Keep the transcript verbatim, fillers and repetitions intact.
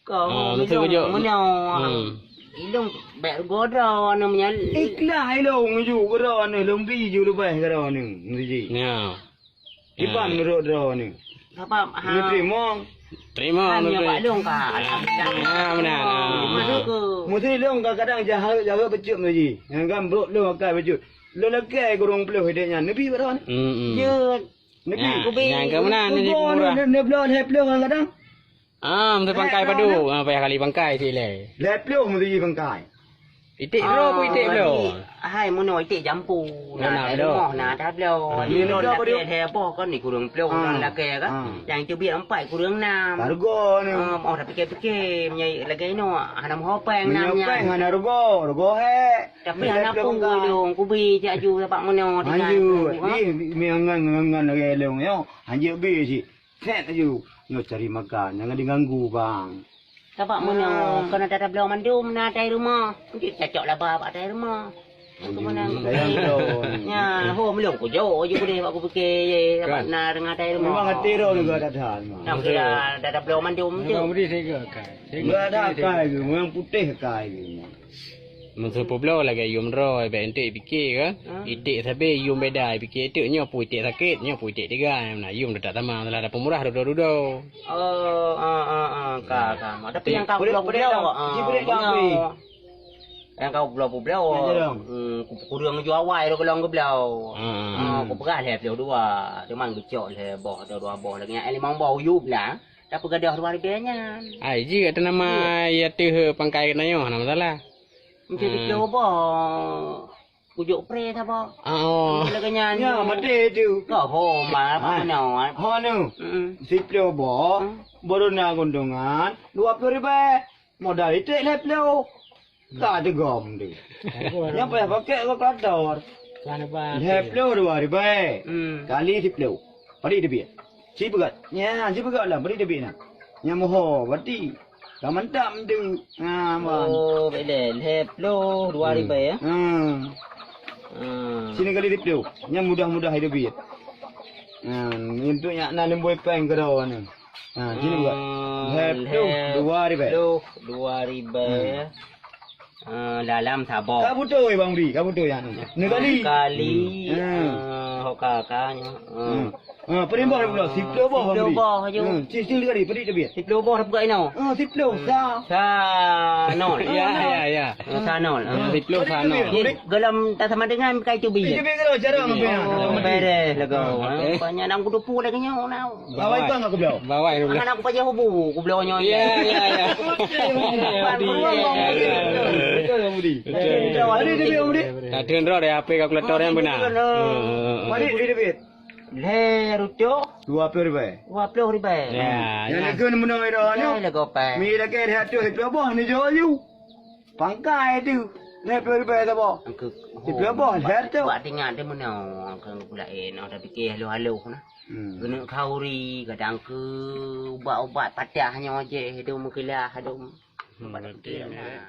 Kau Ah, betul ilong ke, Jok? Meunyoe Hmm. ilong bèk rugoe droeneuh meunyoe Ikhlas ilong ju keu droeneuh, lôn bi ju leubeh keu droeneuh, Muji. Ya. Iban Ya. meunurot droeneuh. Sabab, ha, Neuteurimong. Terima, ha, Muji. Nyoe bak lôn ka, alhamdulillah. Ya, benar. Ah. Meusi, meusi lôn kadang-kadang jaheut-jaheut bacut, Muji. Nyang kan brok lôn akai bacut. Lôn lakèe kureueng plôh idéh nyan. Neubi bak droeneuh. Hmm, hmm. Jeuet. Neubi. Ya, Kubi. Nyang ka meunan, Muji, Rugoe pemurah. Neu-, neubloe lhèe plôh kadang-kadang. Ah, meuteupang kai padu. Ah, payah kali pangkai silèe. Lhèe plôh meuteujih pangkai. Iték droe pun iték bloe. Hai, meunoe iték jampu. Na, na, na bloe. Rumoh na ata bloe. Ah. Ni bloe na bloe padu. Lhèe boh kan ni kureueng plôh Ah. kan lakèe kan. Ah. Nyang teubiet empat kureueng enam. Harga ni. Ah, oh, dah pikir-pikir, meunyoe lagèe inoe, hana meuhopeng Meunyoe nam nyan. Peng hana rugoe, rugoe hèk. Tapi hana pun lôn, kubi cak ju dapat meunoe tinggai. Lanjut. Ih, mi ngan, ngan, ngan lagèe lôn nyoe. Hanjeuet bi cit. Sét laju, nyoe cari makan, jangan diganggu, bang. Sabab meunyoe Ah. keuneuk ata bloe mandum na atai rumoh, cocok laba bak atai rumoh. Aku Hmm, menang. Sayang tu. Nya, ho, meulong kujok je kudeh bak kupike ye, sabab Kan. na deungon atai rumoh. Memang hati roh juga ada dah. Nak kira dah bloe mandum tu. Memang beri saya ke akai. Saya Enggak ada akai ke, memang putih akai ke. Meuseupubloe lagèe yum droe, bèk enteuk ipike kan. Ha? Iték sabe yum beda, ipike teuk nyoe pue iték sakét, nyoe pue iték tiga. Nah, yum teutap tamah, salah ada peumurah dudoe-dudoe. Oh, ah, ah, ah, ka, ka. Tapi nyang ka publoe-publoe, ah, nyang ka publoe-publoe, hmm, ku-, kureueng ju awai lôn keulong geubloe. Ah, kupeugah lhèe plôh dua, cuman geucok lhèe boh atau dua boh lagèe nyan, eh, limong boh u yup lah. Tapi gadôh dua ribèe nyan. Ai, jeuet ateueh nama ya teuh pangkai keunoe, hana masalah. Meunyoe Hmm. dikeue boh, kujok pre saboh. Oh. Lagèe nyan. Ya, maté tu. Kau ho, ma, apa Ha. meunoe? Ho anu. Mm-mm. Siplôh boh, Hmm. baru na keuntungan dua plôh ribèe. Modal iték lhèe plôh. Ka teugom tu. Nyang payah pakai kalkulator. Lhèe plôh dua ribèe. Hmm. Kali siplôh. Padit teubiet. Sibeugöt. Nya, sibeugöt lah, padit teubiet na. Nyang moho, berarti. Ka mantap tu. Ha, man. Oh, beda. Lhèe plôh dua ribèe, ya? Hmm. Hmm. Sini kali siplôh. Nyang mudah-mudah hidup biet. Ha, untuk nyak na lemboi peng keudroe ni. Ha, sini buat. Hmm, Lhèe plôh dua ribèe. Lhèe plôh dua ribèe. Hmm. Eh, dalam saboh. Ka beutôi, Bang Budi, ka beutôi, ya. Neu kali. Kali, Hmm. eh, ho ka, ka, nyoe, eh. Hmm. Ha, padit boh dah pula? Siplôh boh, Bang Budi. Siplôh boh je. Hmm, cil, cil kali, padit teubiet. Siplôh boh dah peugah inoe. Ha, siplôh, sa. Sa nol. Ya, ya, ya. Eh, sa nol. Ha, siplôh sa nol. Jadi, golom tak sama dengan kai tu bi. Itu bi kalau jarang. Oh, beres lagu. Ha, banyak nak kudupu lagi nyoe, nah. Bawai bang aku blau. Bawai dulu. Akan aku pajak hubu, aku blau nyoe. Ya, ya, ya. Betul, Bang Budi. Betul, Bang Budi. Betul, betul. Ada dia, Bang Budi. Nah, turun roh dari H P kalkulator yang benar. Betul, betul. Hmm, hmm, hmm. Mari, Budi, David. Lhèe reutôh. Dua puluh ribu. Dua puluh ribu. Ya, yang ya. Nak kena menang dah ni. Ya, lagu apa? Mi dah kaya dah tu, dua puluh boh ni jauh you. Pangkai tu. Lhèe plôh ribèe saboh. Angka Siplôh boh, lhèe tu. Buat tinggal dia menang. Angka pula eh, nak dah fikir halo-halo nah. Hmm. Kena khauri, kadang ke ubat-ubat patah nyoe je, hidung meukilah, hidung. Hmm, ubat berarti fikir ya. Nah.